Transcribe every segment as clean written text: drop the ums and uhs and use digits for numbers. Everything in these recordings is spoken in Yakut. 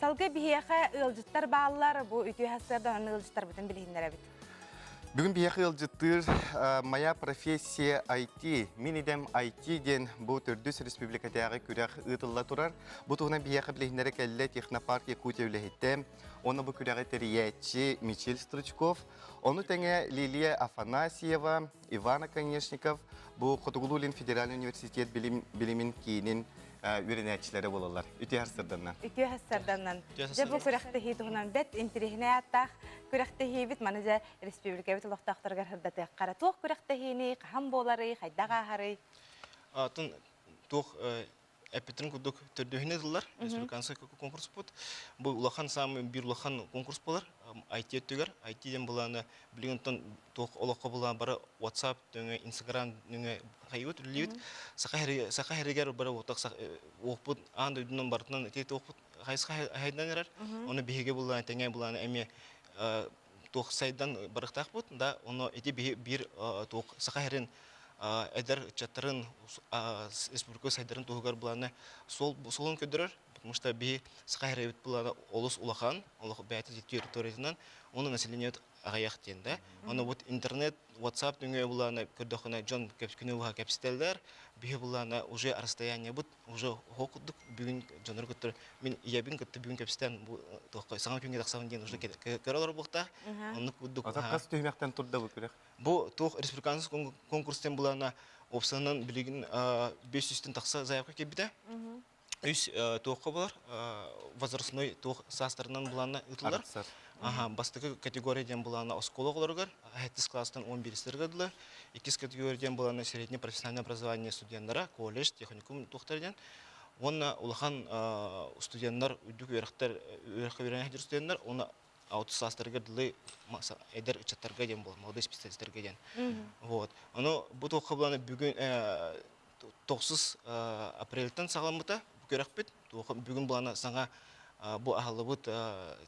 Салгыы биһиэхэ ыалдьыттар бааллар. Бу үтүө сарсыарданан ыалдьыттарбытын билиһиннэрэбит. Бүгүн биһиэхэ ыалдьыттыыр «Моя профессия IT», «Мин идэм IT» диэн бу төрдүс республикатааҕы күрэх ыытылла турар. Бу туһунан биһиэхэ билиһиннэрэ кэллэ Технопарк Якутия үлэһитэ, уонна бу күрэҕи тэрийээччи Мичил Стручков, ону тэҥэ Лилия Афанасьева, Иван Оконешников бу Хотугулуу-Илин федеральный университет билим, билимин киинин үөрэнээччилэрэ буолаллар. Үтүө сарсыарданнан. Үтүө сарсыарданнан. Дьэ бу күрэхтэһии туһунан бэт интириэһинэй ааттаах күрэхтэһиибит маны дьэ республикабыт олохтоохторугар сырдатыаххара. Туох күрэхтэһиини, хаһан буоларый, хайдах ааһарый? Атын туох эппитин курдук төрдүһүнэ тыллар республиканскай конкурспут. Бу улахан самый биир улахан конкурс буолар IT өттүгэр. IT диэн былааны билигин туох олоххо былаан бары WhatsApp нөҥө, Instagram нөҥө хайыбыт үлэлиибит. Саха саха хэригэр бары уотак уохпут аан дойдунан барытынан ити туохпут хайысха хайдан эрэр. Ону биһиги былаан тэҥэ былааны эмиэ туох сайдан барыктаахпыт да ону ити биир туох саха хэрин эдэр ыччаттарын республика сайдарын туһугар былааны суол суолун көрдөрөр потому что биһи саха хэрэбит былаана олус улахан олох бэйэтэ территориятынан уонна население аҕыйах диэн да ону вот интернет WhatsApp нөҥүө былаана көрдөххүнэ дьон күнү быһа кэпсэтэллэр биһи былаана уже расстояниебыт уже оһо курдук бүгүн дьоннору кытта мин ийэбин кытта бүгүн кэпсэтэн бу туохха саҥа күҥҥэ тахсабын диэн уже көрө олорбуохтаах оннук курдук Ата хас түһүмэхтэн турда бу күрэх? Бу туох республиканский конкурстан булана опсанан билигин 500-тен тахса заявка кэлбитэ. Үс туохха болар возрастной туох саастарынан булана ыытыллар. Аха, бастакы категория диэн булана оскуола оҕолоругар, 7 класстан 11 дылы. Иккис категория диэн булана среднее профессиональное образование студенттара, колледж, техникум туохтар диэн. Уонна улахан студенттар, үрдүк үөрэхтэр, үөрэххэ үөрэнэ студенттар, уонна 60 саастарыгар дылы эдэр ыччаттарга диэн буолар, молодой специалистарга диэн. Вот. Ону бу туохха буланы бүгүн 9 апрельтан саҕаламмыта күрэхпит. Бүгүн булана саҥа бу аһыллыбыт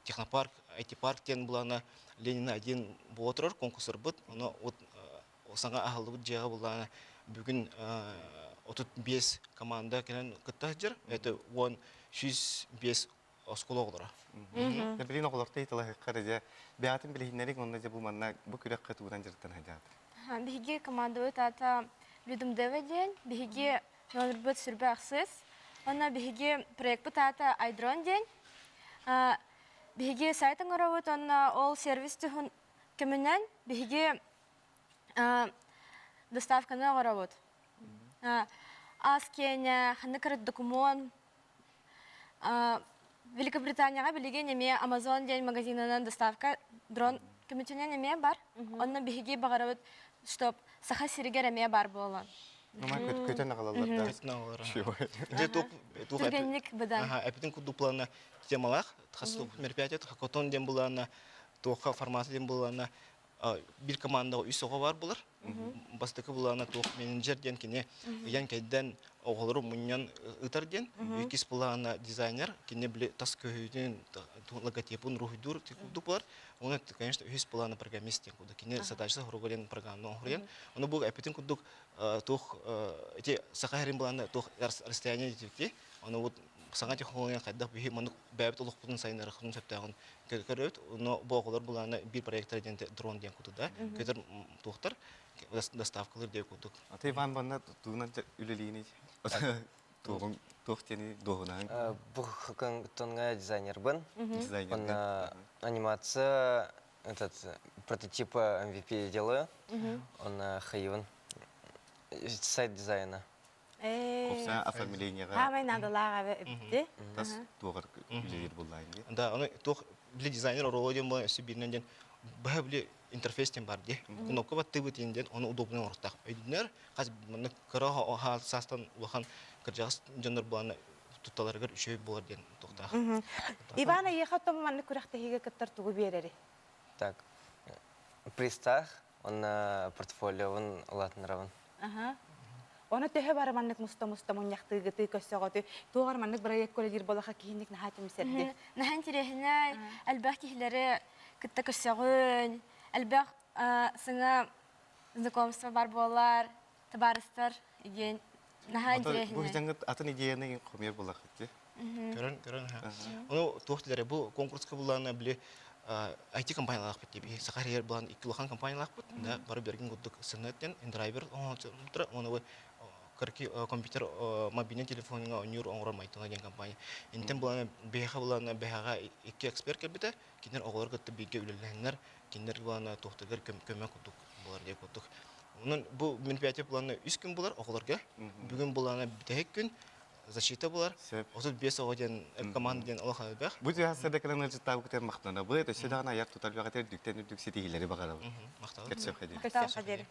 технопарк, IT-парк диэн булана Ленина 1 буола турар конкурсарбыт. Ону вот саҥа аһыллыбыт дьиэҕэ буллаана бүгүн 35 команда кэлэн кытта сылдьар. Это 105 оскуола оҕолоро. Билин оҕолорто ыйыталаһыахха дьэ бэйэтин билиһиннэрик уонна дьэ бу манна бу күрэххэ тугунан дьарыктан сылдьаатыр. Биһиги командабыт аата Людум ДВ диэн, биһиги номербыт сүрбэ ахсыс. Онно биһиги проекпыт аата Айдрон диэн. Биһиги сайт оҥоробут, онно ол сервис көмөнөн биһиги доставканы оҥоробут. Ас киэнэ, ханнык эрэ докумуон Великобританияҕа билигин эмиэ Amazon диэн магазинынан доставка дрон көмөтүнэн эмиэ бар. Онно биһиги баҕарабыт, чтоб Саха сиригэр эмиэ бар буолан. Көтөн аҕалаллар да. Көтөн аҕалаллар. Дьэ туох туох Түргэнник быдан. Эпитин курдук плана темалаах хас мероприятие хакатон диэн былаана туохха формата диэн былаана биир командаҕа үс оҕо баар буолар. Бастакы былаана туох менеджер диэн кини ыйан кэйдэн оҕолору мунньан ытар диэн. Иккис былаана дизайнер, кини били тас көһүүтүн, логотипын уруһуйдуур курдук болар. Оны, конечно, үһүс былаана программист диэн курдук. Кини задача хоруга диэн программаны оҥоруйан. Оны бу эпитин курдук туох ити саха хэрин былаана туох расстояние диэбитти. Оны вот саҥа технология хайдах биһи маннык бэйэбит олохпутун сайыннарыахпытын сөптөөҕүн көрөбүт. Но бу оҕолор былаана биир проектор диэн дрон диэн курдук да. Көтөр туохтар доставкалар диэн курдук. Аты Иван банна тугунан үлэлиини туоҕун туох диэни дуоһунаһын Бу тонга дизайнербын. Дизайнер. Он анимация этот прототипа MVP делаю. Он хайван сайт дизайна. Опса оформлениеҕа Хаамай наадалаах эбитти. Тас туоҕар үлэлиир буоллаҕын дии. Да, ону туох били дизайнер оруола диэн буолан өссө бииринэн диэн быһа били интерфейс диэн бар дии. Кнопка баттыыбыт диэн ону удобный оҥоруохтаах. Өйдөнөр, хас маннык кыра саастан улахан кырдьаҕас дьоннор буолан тутталарыгар үчүгэй буолар диэн туохтаах. Иван эйиэхэ оттон маннык күрэхтэһиигэ кыттар тугу биэрэри? Так, пристах Онно портфолиобун улаатыннарабын. Аха. Ону төһө бары маннык муста-муста мунньахтыыгытыы көссөҕөтү туоҕар маннык бырайыак көлөлүүр буолаха киһинник наһаа түмсэрди. Наһаа интэриэһинэй, элбэх киһилэри кытта көрсөҕүн, элбэх саҥа знакомство бар буолар, табаарыстар диэн наһаа Бу интэриэһинэй. дьаҥыт атын идеяны хомуйар буолахыт. Көрөн, көрөн. Ону туох дилер бу конкурска буллаана били IT компаниялаахпыт диби. Саха сиригэр булан икки улахан компаниялаахпыт. Да, бары берген курдук сыныттен индрайвер оҥотутра, оны кырки компьютер мобильный телефонуҥа онньуур оҥорор Майтона диэн компания. Интен булана бэһэхэ булана бэһэҕэ икки эксперт кэлбитэ. Кинилэр оҕолор кытта бииргэ үлэлэһэннэр, кинилэр булана туохтарыгар көмө курдук буолар диye курдук. Онон бу мероприятие плана үс күн булар оҕолорго. Бүгүн булана бүтэһик күн защита булар. 35 оҕо диэн команда диэн олох элбэх. Бу түһэ сырдыкынан ыалдьыттаабыкытын махтанабыт. Өссө даҕаны айар тутар бэҕэтэр үрдүктэн үрдүк ситиһиилэри баҕарабыт. Махтал. Көрсүөххэ диэри. Көрсүөххэ диэри.